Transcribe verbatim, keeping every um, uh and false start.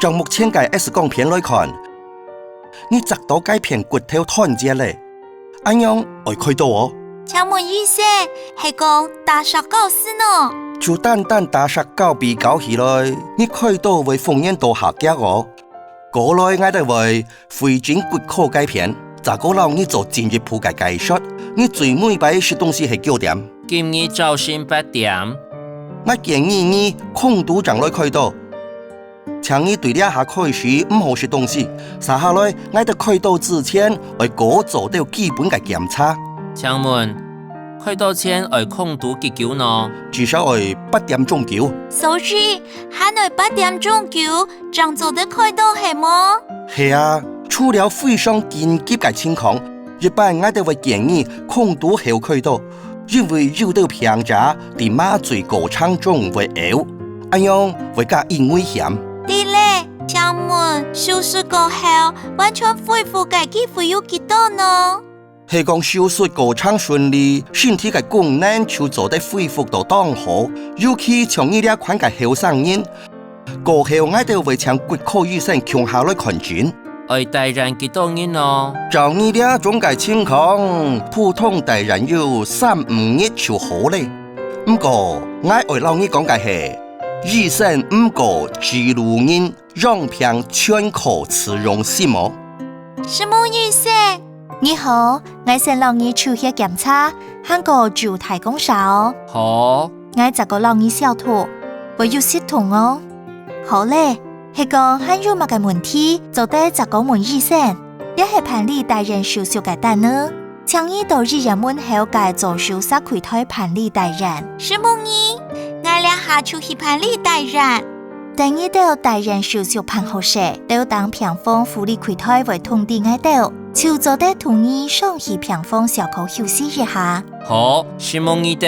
照目前个X光片來看，你隻刀該片骨頭斷截了，恁樣愛開刀哦。請問醫生，係講打石膏係喏？就單單打石膏比較起來，你開刀會風險多較遽哦。過來𠊎兜會會診骨科該片，再過摎你做進一步个解說。你最尾擺食東西係幾點？今日朝晨八點。𠊎建議你空肚正來開刀。 請你對這下開始毋好食東西，續下來，𠊎兜開刀之前愛過做兜基本个檢查。請問，開刀前愛空肚幾久呢？至少愛八點鐘久。所以，還愛八點鐘久，正做得開刀係無？係啊，除了非常緊急个情況，一般𠊎兜會建議空肚後開刀。 因為有兜病者在麻醉過程中會嘔，恁樣會加已危險。對了，請問手術過後完全恢復个機會有幾多呢？係講手術過程順利，身體个功能就做得恢復到當好，尤其像你這款个後生人， 過後𠊎兜會請骨科醫生共下來看診。愛戴院幾多日呢？照你這種个情況，普通戴院有三五日就好了。毋過，𠊎愛摎你講个係，醫生毋過指路人，養病全靠自用心哦。承蒙醫生。你好，𠊎先摎你抽血檢查，還過注大管射哦。好。 𠊎再過摎你消毒，會有息痛哦。好了，係講還有麼个問題，做得再過問醫生。這係辦理戴院手續个單仔，請你到醫院門口个左手社區台辦理戴院。承蒙你，𠊎這下就去辦理戴院。等你兜戴院手續辦好勢，到等病房護理櫃台會通知𠊎兜，就做得同你送去病房小可休息一下。好，承蒙你兜。